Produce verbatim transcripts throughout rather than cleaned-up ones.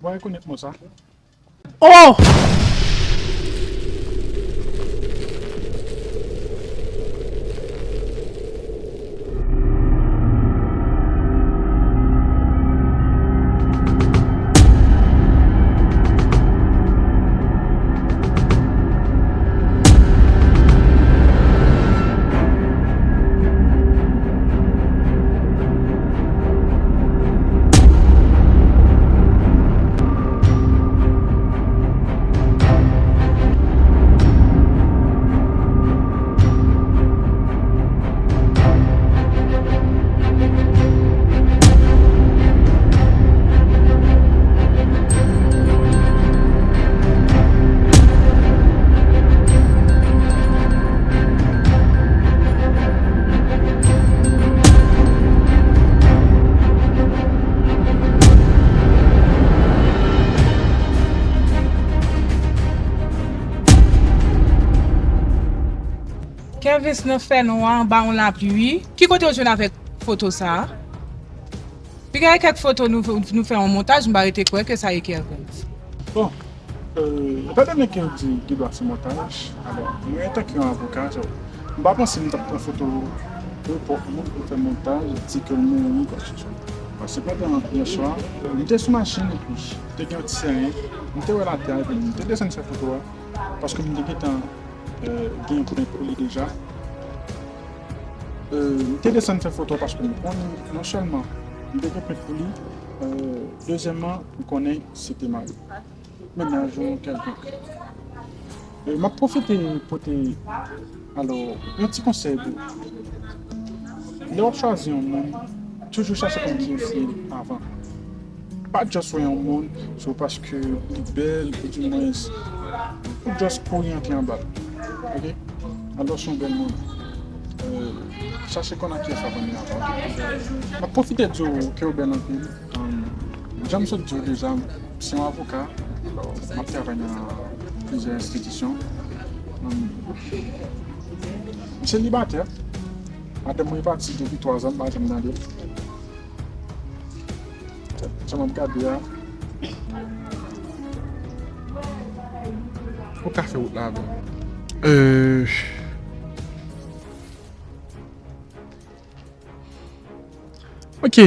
Mwen rekonèt mo sa. Oh! Kèvis nan fènwa anba yon lapli, wi. Ki kote w jwenn avèk foto sa a? Piga e kèk foto nou, nou fè yon montaj, m pa rete kwè ke sa e Kervens. Bon, euh, etan done ke w di gen dwa se montaj, alò, mwen antanke yon avoka, so, m pa panse m t ap pran foto repò moun pou fè montaj, di ke l mouri, kwa ke se swa. Paske pandan yè swa, m te sou machin epi te gen yon ti seren, m te wè l atè a epi m te desann fè foto a, paske m te gentan, euh, gen yon plent pou li deja. Euh, m te desann fè foto a paske m konnen non sèlman m te gen plent pou li, euh, dezyèmman, m konnen se te mari mennaj ou kèlkonk. Euh, m ap pwofite pote, alò, yon ti konsèy pou ou. Lè w ap chwazi yon moun, toujou chache konn kiyès li ye avan. Pa just wè yon moun, so paske li bèl, oudimwens, ou just kouri antre anba l. Oke? Alò se yon bèl moun. Euh, chache konn ak kiyès w ap antre anba l. M ap pwofite di w ke w bèl anpil. Um, jan m sot di w deja, m se yon avoka. Alò, m ap travay nan plizyè enstitisyon. Um, m selibatè. Madanm mwen pati depi twa zan, m pa janm tande l. Sa m ap gade a. Ou ka fè wout la avè m. Euh, ok.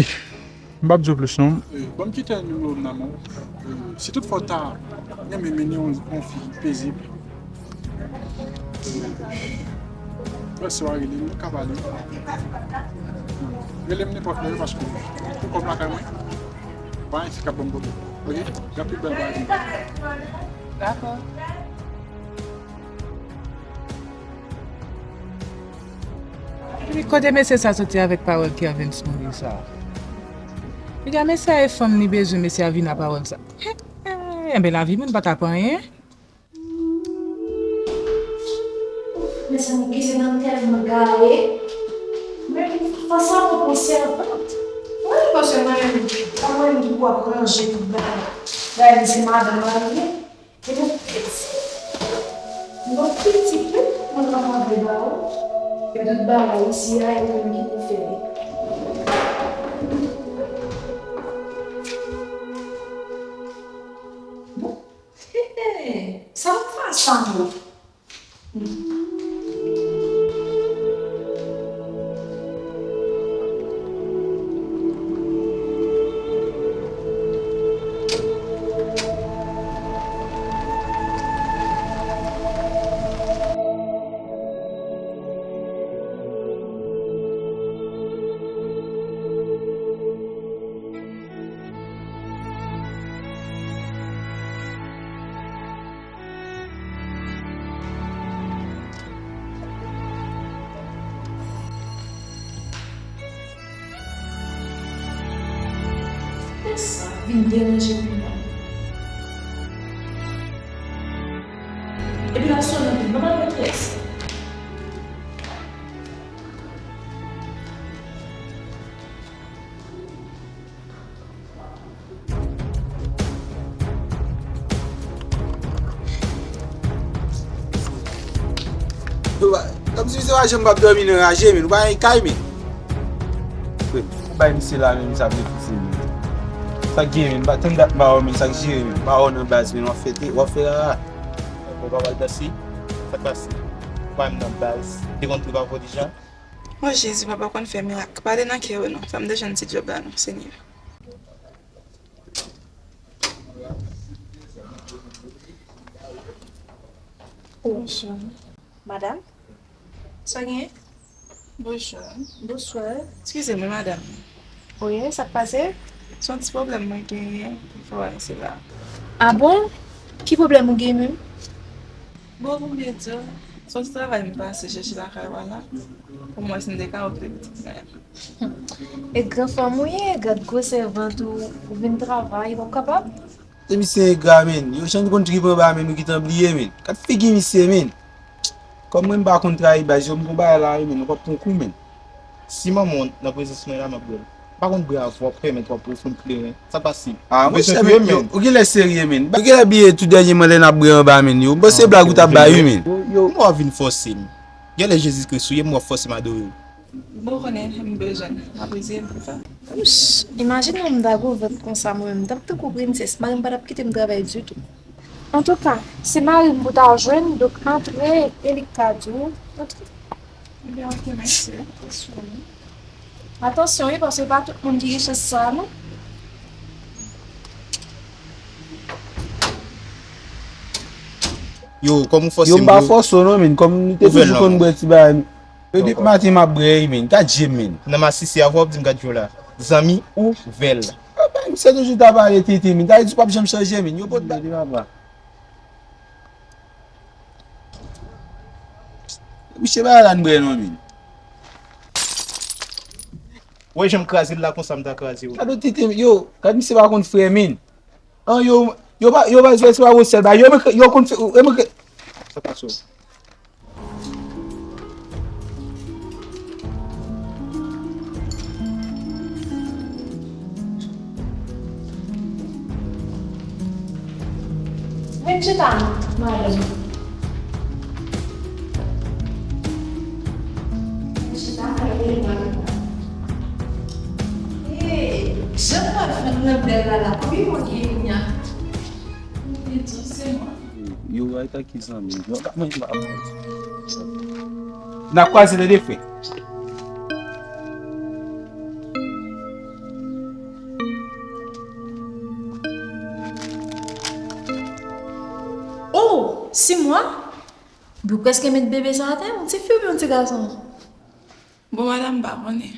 M p ap di w plis non. Euh, ban m kite nimewo m nan men w. Euh, si toutfwa w ta renmen mennen yon, yon fi pezib, Lè se w a rele m, nou ka pale. Rele m nenpòt lè, paske pou kòb lakay mwen, pa gen fi k ap ban m pwoblèm. Oke? Gen anpil bèl bagay pou m pale. Dakò. Epi kote mesye sa soti avèk pawòl Kervens mouri sa? Piga mesye a e fanm li bezwen, mesye a vin a pawòl sa. Enben lavi moun pa t ap anyen. Mezanmi, kizin nan tèlman gale. Men fò sa pran pou sèvant. Wi, paske mwen menm, pa mwen menm ki pou ap ranje tout bagay. Gade, se madanm mwen li ye. E pou pitit. Mwen pitit, wi, mwen kapab ba ou. E tout bagay isi a, e mwen menm ki pou fè li. Bon. Hey, sa w ap fè sa, mwen? Sa vin deranje moun nan. Epi l ap sonnen anpil, m pa konn kiyès. Kòmsi se pa janm p ap dòmi nan raje, men nou pa gen kay, men. Ou bay misye la, men misye ap refize, men. Sa k gen, men? M pa tann dat m pa wè w, men sa k jere, men? M pa wè w nan baz, men w ap fè te, w ap fè rara. Bon, papa, danse. Sa k pase? Ou pa menm nan baz. Te konn tou pa Pòdijan. O Jezi, papa konn fè mirak. Pa ale nan kè yo non. Fè m te jwenn ti djòb la non, Senyè. Bonjou. Madanm? Sa w genyen? Bonjou. Bonswa. Eskize m wi, madanm. Wi, sa k pase? Se yon ti pwoblèm mwen genyen, fò w ese la. A bon? Ki pwoblèm ou gen menm? Bon, pou m byen di w, se yon ti travay m pase chèche lakay ou a la, pou m wè si m te ka okipe pitit mwen. E gran fanm ou ye, gad gwosè vant ou, ou vin travay, ou p ap kapab? Depi se engra, men. Yo, jan nou konn tripe anba, men, nou gentan bliye, men. Gad figi misye, men. Kòm mwen, m pa konn trayi baz yo, m gon bagay la, men, nou p ap pran kou, men. Si manman w nan prezans mwen la, m ap bwè l. M pa konn bwè avè w, pèmèt w ap ofri m kleren. Sa k pase? Ah, ou bezwen touye m, men. Ou genlè serye, men. Ou genlè bliye tou dènyèman lè n ap bwè anba, men. Yo, m panse blag ou t ap bay, wi, men. Yo, yo. Kòman w ap vin fòse m? Genlè Jezi Kris ou ye, m w ap fòse m adore w. Bon, konnen m bezwen l. M ap rezeye m pou sa. Wouch, imajine w m ta gwo vant konsa mwen menm, m t ap tankou prensès, mari m pa t ap kite m travay ditou. Antouka, se mari m pou w ta jwenn, donk antre e li k ka di w, antre. Ebyen, oke, mèsi. Atansyon wi, paske pa tout moun ki gen chans sa a non. Yo, kòm ou fòse m, bro. Yo, m pa fòse w non, men, kòm nou te toujou konn bwè ti bagay. Yo, depi maten m ap bwè, wi, men. Gad je m, men. Nan masisi a, w ap di m gad je w la. Zanmi, ouvè l. Misye toujou ta pale tenten, men. Sa vle di w p ap janm chanje, men. Yo, pot ba. Misye pa la n bwè non, men. Wè jan m kraze l la konsa m ta kraze w. Gad yon tenten, yo, gad misye pa konn frè, men. An, yo, yo pa, yo pa jwe, se pa yon sèl bagay. Yo, yo konn fè, yo, yo, sa pase w. Vin chita non, madanm. Vin chita, madanm. Hey, jan w ap jwenn nan bèl la la, konbyen moun ki gen kounye a? Mwen di w se mwen. Yo, ay ta ki zanmi. Yo, pa mwen, pa mwen. N ap kwaze tande, frè. Oh, Simwa! Ou prèske met bebe sa atè, yon ti fi oubyen yon ti gason? Bon, madanm, m pa konnen.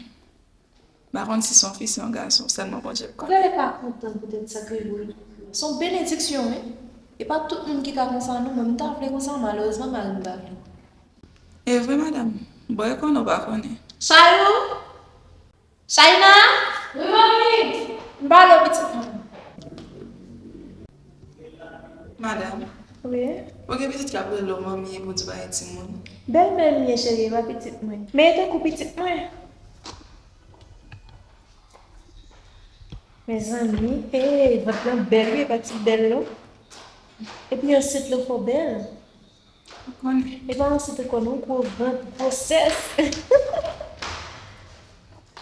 M pa konn si se yon fi, si se yon gason, sèlman Bondye k konnen. Ou genlè pa kontan poutèt sa k rive w. Se yon benediksyon, wi. E pa tout moun ki ka konsa non, mwen m ta vle konsa, malerezman mari m pa vle. E vre, madanm. Bon, e konnen w pa konnen. Chayou! Chayina! Wi, manmi! M pale w pitit mwen. Madanm. Wi. Ou gen pitit k ap rele w manmi epi w di w pa gen timoun. Bèlmè m ye cheri, e pa pitit mwen. Men e tankou pitit mwen. Mezanmi, hey, vant lan bèl wi, e pa ti bèl non. Epi ansent lan fò bèl. Ou konnen. E pa ansent ankò non, gwo vant, gwosès.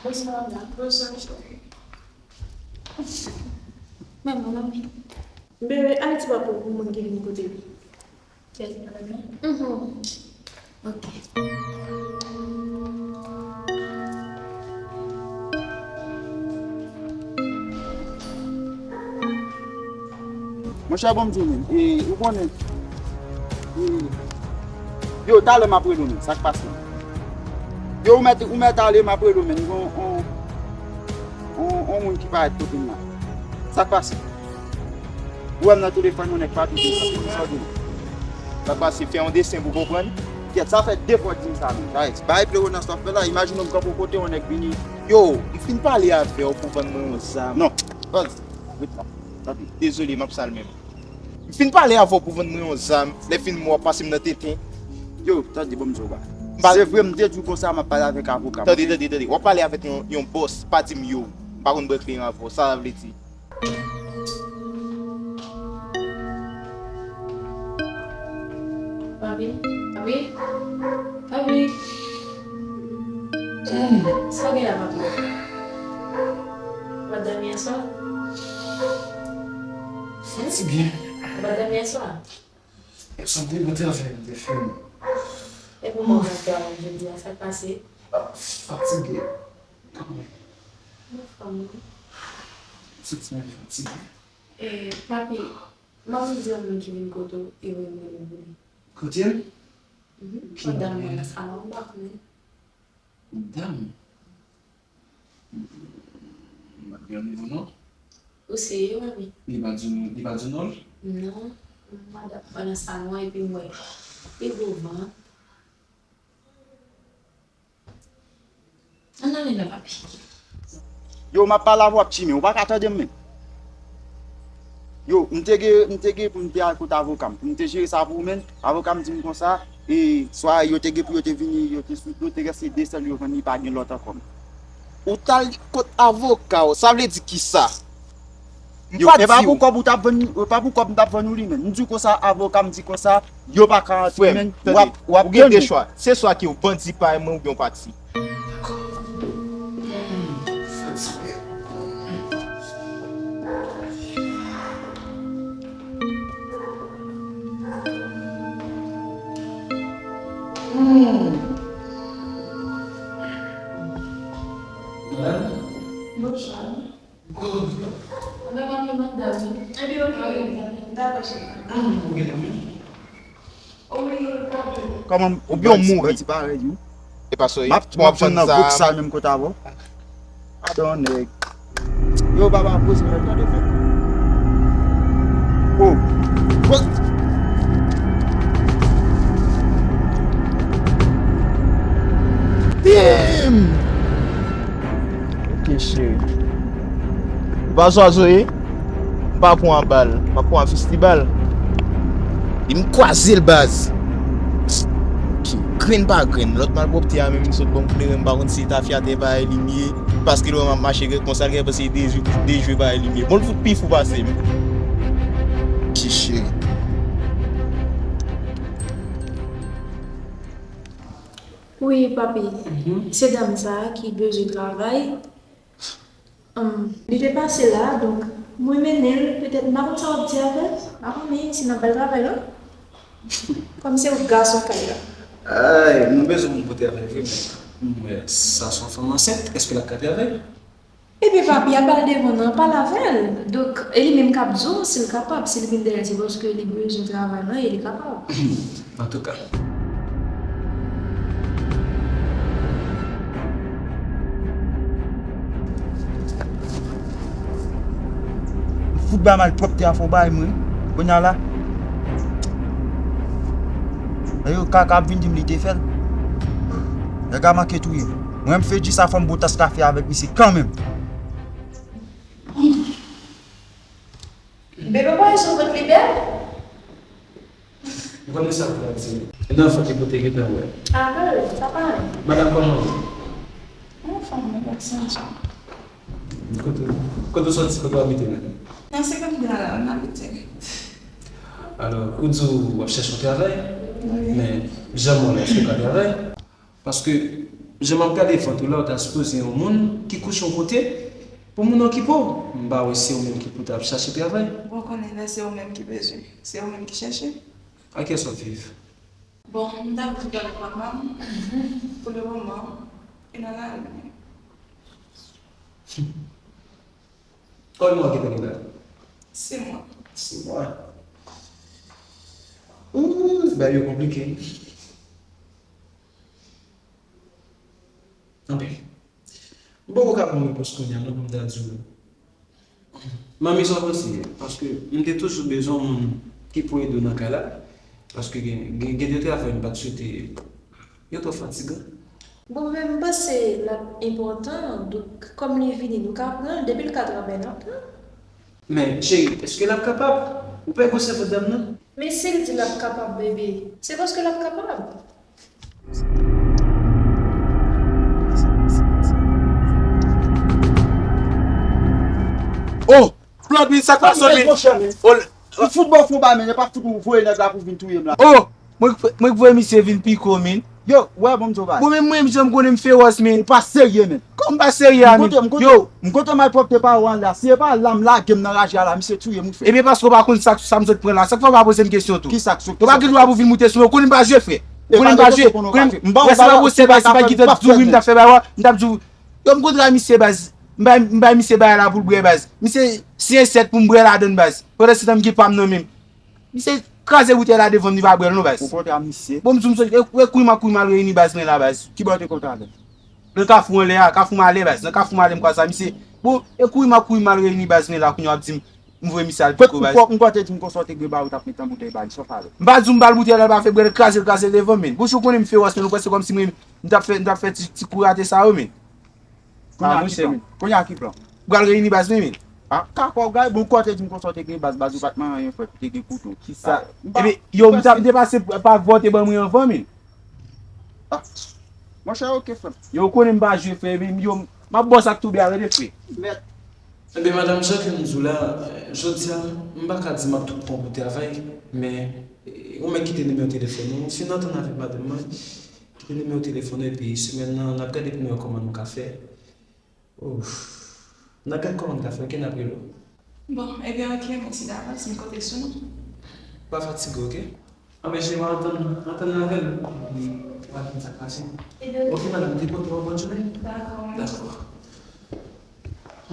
Bonswa, bonswa, cheri. Men, mon ami. Bebe, al di papa w pou moun ki vin kote li. Kèt, madam. Mhm. Ok. Monchè, bon m di w, men, e, ou konnen, e, yo, talè m ap rele w, men, sa k pase? Yo, ou mèt, ou mèt ale, m ap rele w, men, gon, on, on, on moun ki parèt kote m la. Sa k pase? Ou wè m nan telefòn, yon nèg pa toujou nan telefòn, sa w di m? Sa k pase? Fè yon desen pou konprann. Kèt, sa fè de fwa w di m sa, men. Sa, bay Florence w ap fè la, imajine w m kanpe yon kote, yon nèg vini. Yo, m fin pale avè w pou vann mwen yon zam. Non, baz, ret la. Tande, dezole, m ap sal menm. M fin pale avè w pou vann mwen yon zam, lè fini w ap pase m nan tenten. Yo, tande, bon, m di w bagay. Se vre, m te di w konsa, m ap pale avèk avoka m. Tande, tande, tande, w ap pale avèk yon, yon bòs, pa di m yo. M pa konn bwè kleren avè w, sa sa vle di? Papi, papi, papi. Sa w gen la, papi? W ap dòmi aswè? Fatige. Ou pa dòmi yè swa? Yè swa, m te bon travay m te fè m. E pou mwen, mwen travay jodi a, sa k pase? Fatige. Kanmenm. Mwen fanm wi. Santi mwen fatige. E, papi, manmi di yon moun ki vin kote w, e vre m rele pou li. Kote l? Mhm. Ki moun li ye? Yon dam nan salon, m pa konnen. Yon dam? M pa gen nivo non. Ou serye, manmi? Li pa di nou, li pa di non l? Non, madanm mwen nan salon epi m wè li gwo vant. Ann ale la, papi. Yo, m ap pale avè w, w ap tchimen. Ou pa ka tande m menm. Yo, m te gen, m te gen pou m te al kot avoka m, pou m te jere sa pou ou menm. Avoka m di m konsa, e, swa yo te gen pou yo te vini, yo te sou, yo te reste de sèl yo vann, li pa gen lòt ankò. Ou t al kot avoka w, sa vle di kisa? Yo, e pa pou kòb ou t ap vann, e pa pou kòb m t ap vann ou li menm. M di w konsa, avoka m di konsa, yo pa ka antre menm, w ap, w ap tann ou. Frè m, tande, ou gen de chwa. Se swa ke w bandi parèy mwen oubyen w pati. Bonjou. Kòman, oubyen w mouri. Ti parèy ou. E pa sa w ye. M ap tann nan voksa menm kote avè w. Adan nèg. Yo, baba, poze nèg, tande fè. Oh. Damn! Ok, cheri. Ou pa zwazo ye? M pa pran bal, m ap pran fistibal. E m kwaze l, baz. Ok, grenn pa grenn. Lòt malpwòpte a menm, li sot ban m kleren, m pa konn si tafyatè bay limyè. Paske l wè m ap mache konsa, l gen panse dejwe, dejwe bay limyè. Bon, l fout pi fou pase m. Ki cheri. Wi, papi. Se dam sa a ki bezwen travay. Hum, li te pase la, donk, mwen mennen l, petèt m pa konn sa w ap di avè l, m pa konnen si n ap ba l travay non. Kòm se ou k gason kay la. Ay, nou bezwen moun pou travay vre, men m wè sa se yon fanm ansent, èske l ap ka travay? Epi papi a pa l devan nan, pale avè l. Donk, e li menm k ap di w si l kapab, si l vin dèyè, se paske li bezwen travay lan e li kapab. Antouka. Fout bay malpwòpte a fè w bay mwen. Kounye a la. E yo kaka ap vin di m li te fè l. Nèg la manke touye m. Mwen m fè di sa fò m botas kafe avèk misye kanmenm. Bebe, w pa wè sou vant li bèl? Ou konnen sa pou w di. E nan fòt li pou te gentan wè. Ah, bebe, sa pa anyen. Madanm, kòman w ye? Anfòm, mwen pa santi. Kote, kote w sòti, kote w abite la? Nan senkant de la, la, m abite. Alò, ou di w ap chèche yon travay? Wi. Men, jan m wè w la, èske w ka travay? Paske, jan m ap gade vant ou la, ou ta sipoze yon moun ki kouche yon kote pou moun okipe w. M pa wè se ou menm ki pou t ap chache travay. Bon, konnen lè se ou menm ki bezwen, se ou menm ki chèche. Ak kiyès w ap viv? Bon, m ta vle pale ak manman m. Pou le moman, e nan lari. Konbyen mwa w gentan gen la? Sis mwa. Sis mwa. Ooh, bagay yo konplike. Anpil. M poko ka ba w repons kounye a non, pou m ta di w. Manmi, sa w panse? Paske m te toujou bezwen yon moun ki pou ede w nan kay la. Paske gen, gen, gen de travay m pa t swete, yo twò fatigan. Bon, men m panse l ap enpòtan, donk, kòm li vini, nou ka pran l, depi l ka travay, n ap pran l. Men, cheri, èske l ap kapab? Ou pè gwo sèvant dam nan? Men si l di l ap kapab, bebe, se paske l ap kapab. Oh! Blood, men sa k pase, men? Oh, l fout bò fon ba, men, e pa fout ou voye nèg la pou vin touye m la. Oh! Mwen, mwen k voye misye vin piko, men. Yo, wè, bon, m di w bagay. Bon, men mwen, jan m konnen m fewòs, men. Ou pa serye, men. Kòman m pa serye a, men? M konte, m konte, yo, m konte malpwòpte pa w an la. Si e pa la m lage m nan raje a la, misye touye m, wi, frè. Ebyen, paske w pa konn sa, sa m sot pran la. Sa k fè w pa poze m kesyon tou? Ki sa k sot? Ou pa gen dwa pou vin moute sou mwen. Ou konnen m pa jwe, frè. Ou konnen m pa jwe. Ou konnen m pa jwe. Ou konnen m pa jwe. Ou konnen m pa jwe. Ou konnen m pa jwe. Ou konnen m pa jwe. Ou konnen m pa jwe. Ou konnen m pa jwe. Ou konnen m pa jwe. Ou konnen m pa jwe. Ou konnen m pa jwe. Ou konnen m pa jwe. Ou konnen m pa jwe. Ou konnen m pa jwe. Ou konnen m pa jwe. Ou konnen m pa jwe. Ou konnen m pa jwe. Yo, m kontre a misye, baz. M bay, m bay misye bagay la pou l bwè, baz. Misye, se yon sèt pou m bwè ladann, baz. Pandan se tan m gen pa m nan men m. Misye kraze boutèy la devan m, li pa bwè l non, baz. Ou kontre a misye? Bon, m di w, m sot, e, e kouri m ap kouri m al reyini baz mwen la, baz. Ki bò w te kontre avè l? Nan kafou anlè a, kafou malè, baz. Nan kafou malè m kwaze a misye. Bon, e kouri m ap kouri m al reyini baz mwen la, kounye a w ap di m, m voye misye al piko, baz. Ou kwè w te di m konsa w te gen ba ou t ap met nan boutèy ba li, sa w pale? M pa di w m ba l boutèy la, l pa fè bwè l, kraze l, kraze l devan m, men. Bouch ou konnen m fewòs, men ou panse kòmsi mwen, m t ap fè, m t ap fè ti, ti kou rate sa yo, men. Kounye a ki plan? Kounye a ki plan? Pral reyini baz mwen, men. Ah, kakò, gade, bon, kote di m konsa w te gen baz, baz ou pa t manyen anyen, frè, ou te gen kouto. Kisa? Ebyen, yo, m t ap depase pa vòte ban mwen anvan, men. Ah, monchè, oke, frè m. Yo, ou konnen m pa jwe, frè, men yo, m ap bòs ak toube a, tande, frè. Mèt. Ebyen, madanm, jan ke m di w la, jodi a, m pa ka di m ap tou pran pou travay, men, e, ou mèt kite nimewo telefòn ou, fin antann avèk madanm mwen, kite nimewo telefòn ou, epi semèn nan, n ap gade pou nou wè kòman nou ka fè. Ouf. N ap gad kòman n ka fè, oke, n ap rele w. Bon, ebyen, oke, mèsi davans, m konte sou nou. Pa fatige, oke? Anben, cheri, antann, antann avè l, epi w a di m sa k pase. Ebyen, oke, madanm, m te kontan, bòn jounen. Dakò, mèsi. Dakò.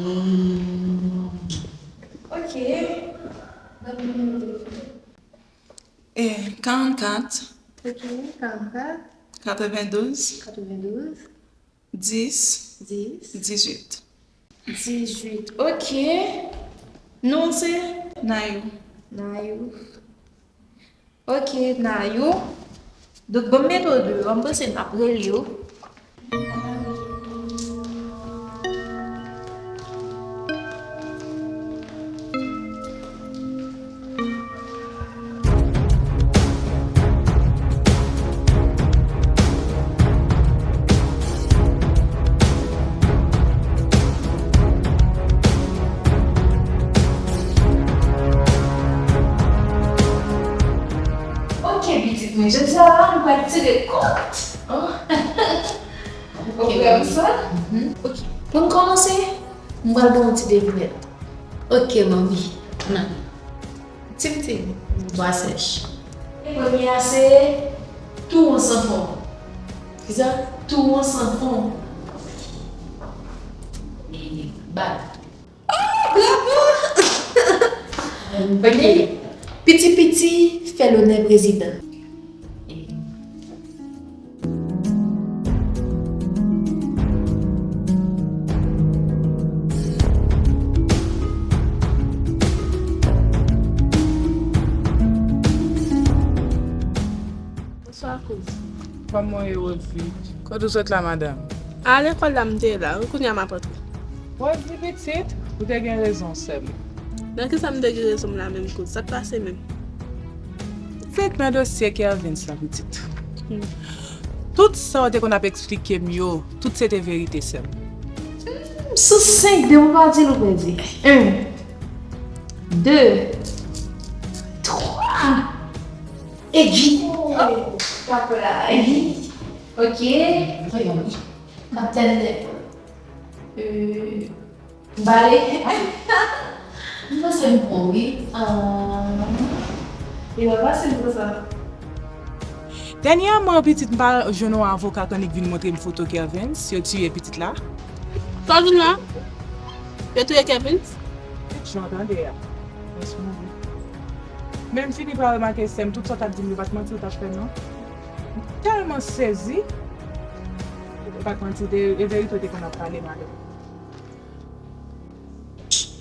Hmm. Oke. Ban m nimewo telefòn. E, karannkat. Oke, karannkat. Katrevendouz. Katrevendouz. Dis. Dis. Dizuit. Dizuit. Oke. Non w se? Nayou. Nayou. Oke, Nayou. Donk, ban m mete w deyò, m panse m ap rele w. Oke, pitit mwen, jodi a la, nou pral tire kont. Oh. Ou prè pou sa? Mhm. Oke. Pou n kòmanse, m pral ba w yon ti devinèt. Oke, manmi. Nan. Tim Tim, bwa sèch. Premye a se touwon san fon. Kisa? Touwon san fon. E, bal. Oh, bravo! Ok. Piti piti fè lonè prezidan. Bonswa, kouz. Kòman w ye, Rosie? Kote w sot la, madanm? A lekòl la m te ye la wi, kounye a m ap antre. Rosie pitit, ou te gen rezon, sè m. Nan kisa m te gen rezon m la menm, kouz? Sa k pase menm? Se nan dosye Kervens lan, pitit. Hmm. Tout sa w te konn ap eksplike m yo, tout se te verite, sè m. Hmm, sou senk, depi w pa di l, ou pèdi. En, de, twa. Egi. Oh, papa. Egi. Ok. Kaptèn, euh, Bale. M panse m pran wi. Ah. Li pa fasil konsa. Dènyèman, pitit, m pa jwenn yon avoka k annik vin montre m foto Kervens, yo tiye pitit la. Sa w jwenn la? Yo touye Kervens? Jan w tande a. Mwen sou mouri. Men m fini pa remake, sè m, tout sa w t ap di m yo pa t manti w t ap fè, non. M tèlman sezi. E pa t manti, te, e verite w te konn ap pale, madanm.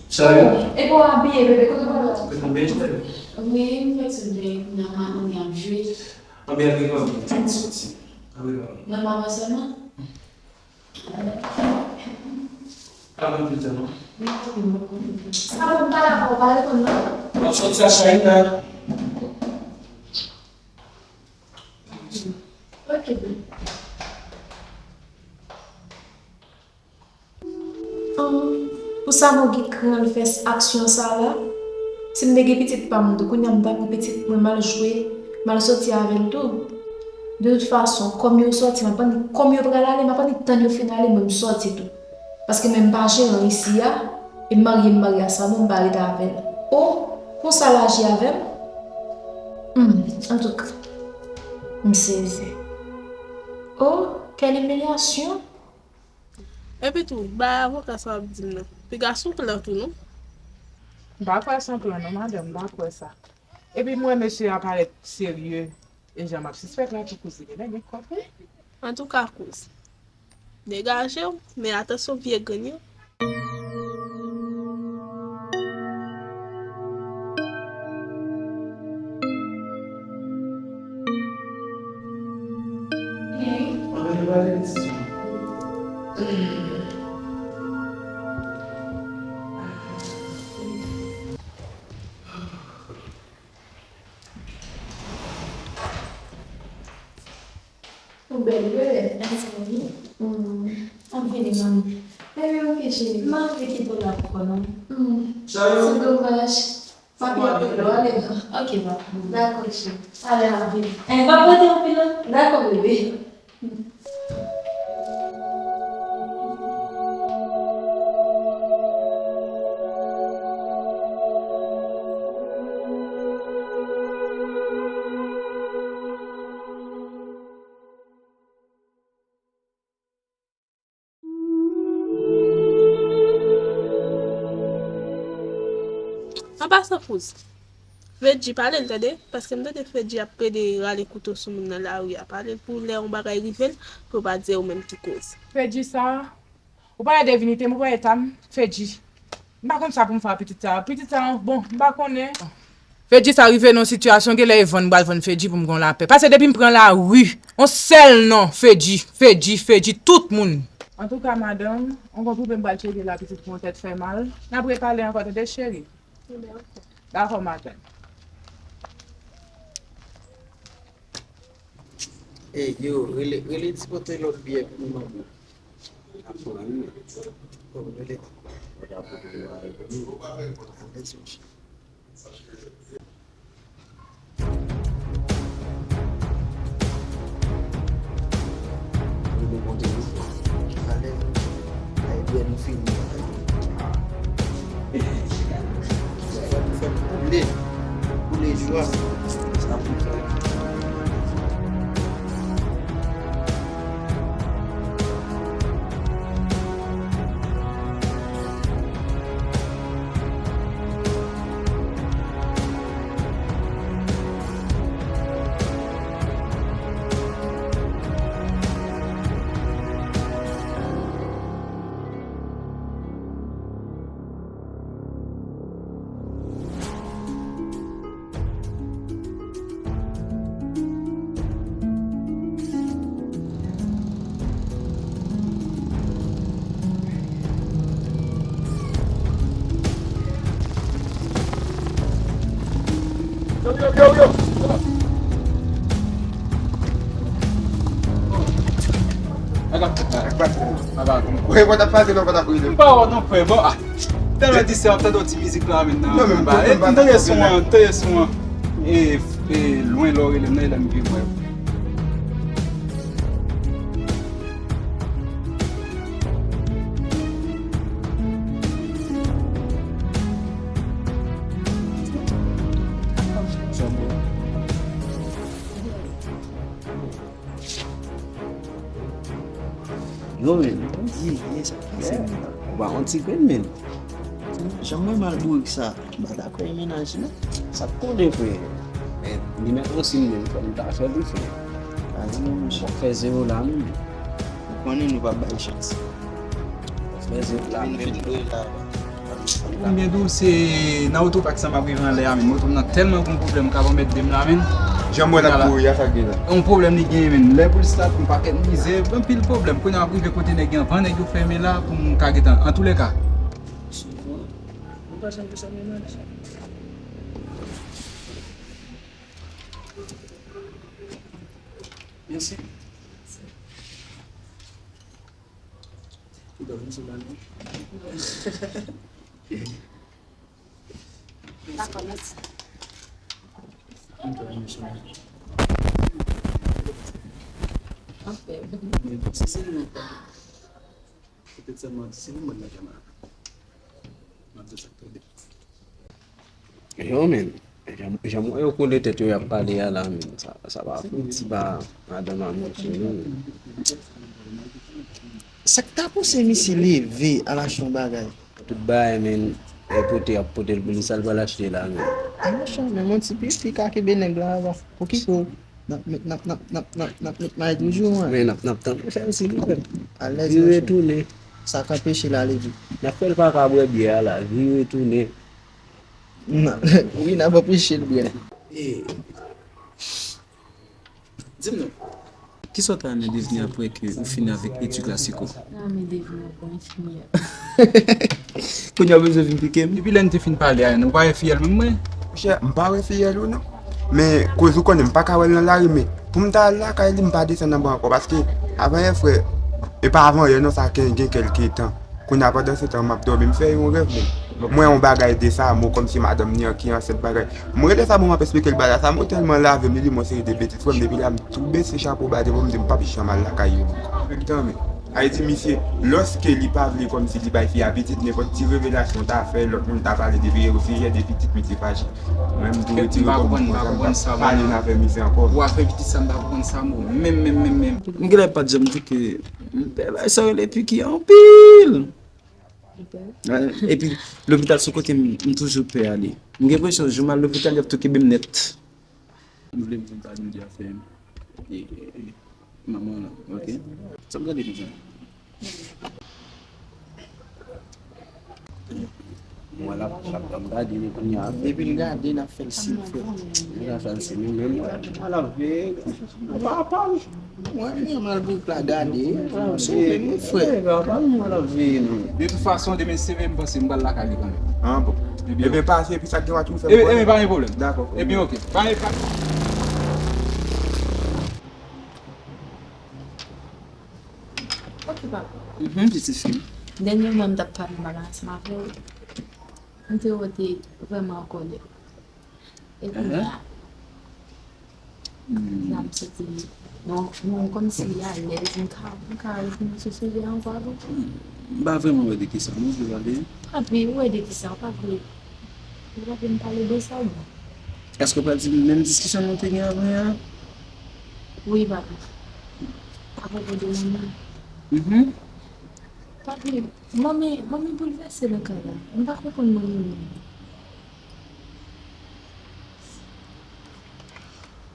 Sa yo? Epi w abiye, bebe, kote w pral la? Kote m benyen, cheri? Wi, m fèk sot benyen, kounye a m a, m ap jwe. Anben, al rive, anben, m soti. Al rive. Nan mama sèlman? Pa pran pil tan, non. Sa bon, m pa dakò, pa reponn, non. M ap soti a China. Ok, bebe. An, pou sa m gen kran fè aksyon sa la? Si m te gen pitit pa m tou, kounye a m ta pran pitit mwen, m al jwe, m al soti avè l tou. De tout fason, kòm yo sòti, m ap annik, kòm yo pral ale, m ap annik tann yo fin ale, mwen m sòti tou. Paske mwen m pa jeran isi a, e m marye, m marye a sa, bon, m pa rete avè l. O, konsa l aji avè m? Hmm, antouka, m sezi. O, quelle humiliation! Epi tou, bay avoka sa w ap di m nan. Piga se yon plan tou, non? M pa kwè se yon plan, non, madanm, m pa kwè sa. Epi m wè mesye a parèt serye, e jan m ap sispèk la tou, kouzine, nèg gen kòb wi. Antouka, kouz, degaje w, men atansyon vye grenn yo. Ou bèl vre. Mèsi, manmi. Mm. Ann vini, manmi. Bebe, ok, cheri. M pa anvi kite w la ankò, non. Mm. Se domaj. Papi ap rele w, ale. Ok, papi. Dakò, cheri. Ale, ann vini. Eh, pa pote anpil, non. Dakò, bebe. An pasan, kouz, Fedji, pale l, tande, paske m tande Fedji ap plede rale kouto sou moun nan lari a. Pale l pou lè yon bagay rive l, pou yo pa di se ou menm ki koz. Fedji sa, ou pa wè devinite m, ou pa wè eta m, Fedji. M pa konn sa pou m fè a pitit sa. Pitit sa, bon, m pa konnen. Fedji sa rive nan yon sitiyasyon, genlè e vann m pral vann Fedji pou m gen yon lapè. Paske depi m pran lari, yon sèl non, Fedji, Fedji, Fedji, tout moun. Antouka, madanm, on gon pwoblèm pral tcheke la, pitit pou yon tèt fè mal. N ap repale ankò, tande, cheri? Dakò, madanm. Ey, yo, rele, rele ti pote lòt byè pou nou, manman. N ap pran, wi. Bon, rele. Alèz, monchè. Rele monte, wi. Alèz, monchè. Ay, byè nou fini. Fè, fè koule. Koule jwa. Sa pou fè. Yo, yo, yo, yo. Wi, mwen t ap pase, non, mwen t ap rele. M pa wè w non, frè. Bon, ah, tèlman distè, m ap tande yon ti mizik la menm nan. Non, men m kontan, m pa tande son an, tande son an. E, e, lwen lè w rele m nan, e lè m vin wè w. Yo, men, ye, ye, sa k pase, men? Ou pa konn ti grenn, men. Jan mwen mal bourik sa, m pa ta kwè e mennaj, non. Sa k konnen, frè? Men, li mèt yon siy, men, fò nou ta fè l, wi, frè. Pa di non, monchè. W ap fè zewo la, menm. Ou konnen nou p ap bay chans. W ap fè zewo la, menm. Pou m byen di w, se nan otopak sa m ap rive anlè a, men. Moto m nan tèlman gon pwoblèm, kabann mèt de m la, men. Jan m wè l ap kouri a, sa k gen la? Yon pwoblèm li genyen, men. Lè pou l start, yon pakèt mizè, anpil pwoblèm. Kounye a m ap rive kote nèg yo, anvan nèg yo fèmen la, pou m ka gentan. Antoulèka. Mèsi. Ki dòmi sou bal non. Dakò, mèsi. M dòmi sou bal. Ap fè. Men si se nou ankò, petèt sèlman si nou mwen nan janm la, m ap di sa k tonbe. Yo, men, jan, jan mwen yo kole tèt yo, y ap pale a la, men, sa, sa pa fouti ba madanm a monchè, non. Sa k ta pouse misye leve al achte yon bagay? Tout bagay, men, e pote, y ap pote l pou li, sa l pral achte la, men. A, monchè, men yon ti pipi ka kenbe nèg la, pou ki kou? N ap met, n ap, n ap, n ap, n ap, n ap met may toujou, wi. Men n ap, n ap tann fè l si li fè l. Alèz, vire tounen. Sa k anpeche l ale vit? N ap fè l pa ka bwè byè a la, vire tounen. Wi, n ap anpeche l bwè. E, di m non, kisa w ta renmen devni apre ke ou fini avèk etid klasiko? Mwen renmen devni yon bon enfimyè. Kounye a w bezwen vin pike m? Depi lè n te fin pale a, ou pa wè fiyèl menm mwen? Monchè, m pa wè fiyèl ou non. Men, koz ou konnen m pa ka wè l nan lari, men pou m ta al lakay li, m pa desann anba ankò, paske avanyè frè, e pa avanyè non, sa gen, gen kèlke tan. Kounye a pandan se tan m ap dòmi, m fè yon rèv, men mwen yon bagay de sa, mo kòmsi madanm ni an ki ansent bagay. M rele sa, bon, m ap esplike l bagay sa, mo tèlman lave m, li di m yon seri de betiz, frè m, depi la m tou bese chapo ba devan m, m di m p ap janm al lakay yo ankò. Menm tan, men, Ayiti, misye, lòske li pa vle kòmsi li bay fi a pitit, nenpòt ti revelasyon ta fè, lòt moun ta pale de veye osijè de pitit, misye fache. Mwen, m tou retire kò m nan zòn, m p ap pale nan afè misye ankò. Ou afè pitit sa, m pa konprann sa, mo. Menm, menm, menm, menm. M genlè pa t janm di ke m pè bay sa rele piki anpil. Epi, lopital se kote m, m toujou pè ale. M gen enpresyon, jou m al lopital, y ap tou kenbe m nèt. M vle m vin pale m de afè m. E, e, e, manman lan, ok? Sa m gade konsa? Mwen l ap, l ap, l ap gade nou kounye a. Depi l gade, n ap fè l siy frè. Nou ka fè l siy nou menm. Mwen l ap veye. Ou pa pa. Mwen, mwen, m al goup la gade. Mwen ap sove nou, frè. Mwen l ap veye nou. De tout fason, demen se veye m panse m pral lakay li kanmenm. Ah bon. Ebyen, pase, epi sa k gen w a tou fè. Ebyen, ebyen, pa gen pwoblèm. Dakò. Ebyen, ok. Pa, pa. Ok, papa. Mhm, pitit fi m. Dènyèman, m t ap pale bagay ansanm avè w. M te wè w te vrèman an kòlè. E kounye a, la, m santi, non, non, kòmsi alèz, m ka, m ka refini sou sijè a ankò avè w. M pa vrèman wè de kisa nou vle pale. Papi, ou wè de kisa, ou pa vle, ou pa vle m pale de sa, ou bon. Èske w pral di m menm diskisyon nou te gen avè a? Wi, papi. Apwopo de manmi. Mhm. Papi, manmi, manmi boulvèse nan kay la. M pa konprann manmi menm.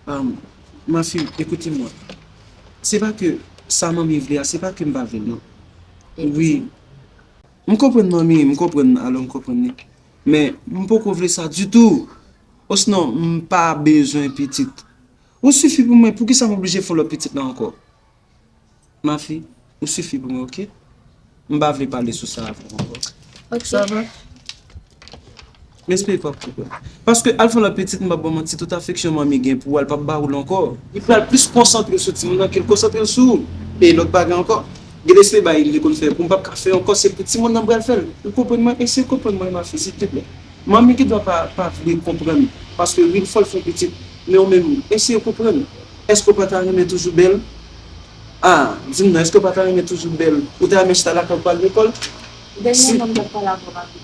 Um, ma fille, écoutez-moi. Se pa ke sa manmi vle a, se pa ke m pa vle l, non. Wi. M konprann manmi, m konprann, alò m konprann li. Men, m poko vle sa ditou. Osnon, m pa bezwen pitit. Ou sifi pou mwen, poukisa m oblije fè yon lòt pitit la ankò? Ma fille, ou sifi pou mwen, ok? M pa vle pale sou sa avè w ankò. Ok. Sa va? M espere w ap konprann. Paske al fè lòt pitit, m p ap ba w manti, tout afeksyon manmi gen pou ou a, l p ap ba ou l ankò. Li pral plis konsantre l sou timoun nan ke l konsantre l sou ou. E lòt bagay ankò, gen de se bagay li te konn fè pou m p ap ka fè ankò, se pou timoun nan m pral fè l. Ou konprann mwen? Eseye konprann mwen, ma fille, silteplè. Manmi gendwa pa, pa vle konprann, paske wi, fò l fè pitit, men ou menm, eseye konprann. Èske w pa ta renmen toujou bèl? Ah, di m non, èske w pa ta renmen toujou bèl? Ou ta renmen chita lakay ou pa al lekòl? Dènyèman, m t ap pale avè w, papi.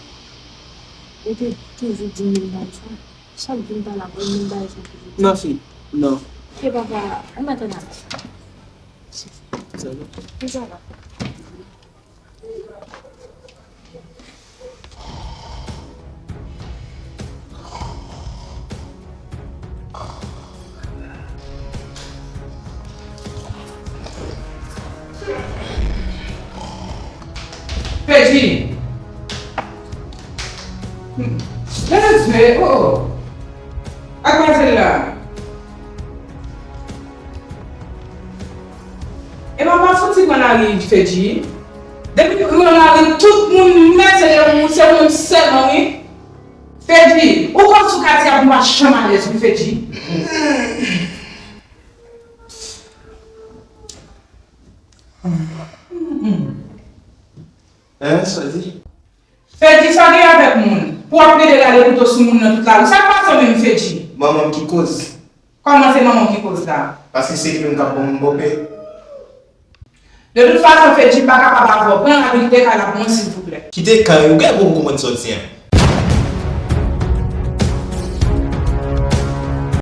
Ou te toujou di m menm bagay sa. Chak jou m pale avè w, menm bagay sa toujou. Ma fille, non. Ke papa, ou mèt ann ale. Sa va? Wi, sa va. Fedji! Leve zye, oh! Ak mazel la! E pa, pa soti pran lari, Fedji. Depi nou pran lari, tout moun mèt se de moun, se ou menm sèlman, wi. Fedji, ou konn sou katye a pou m pa janm alèz, wi, Fedji. Hein, sa di? Fedji, sa gen avèk moun? Pou w ap plede rale kouto sou moun nan tout lari. Sa k pase w menm, Fedji? Manman m ki koz. Kòman se manman w ki koz la? Paske se li menm k ap ban m bòpè. De tout fason, Fedji pa kapab avè w. Pran l al kite kay la pou mwen, silvouplè. Kite kay ou, gade pou w konprann sa w di an.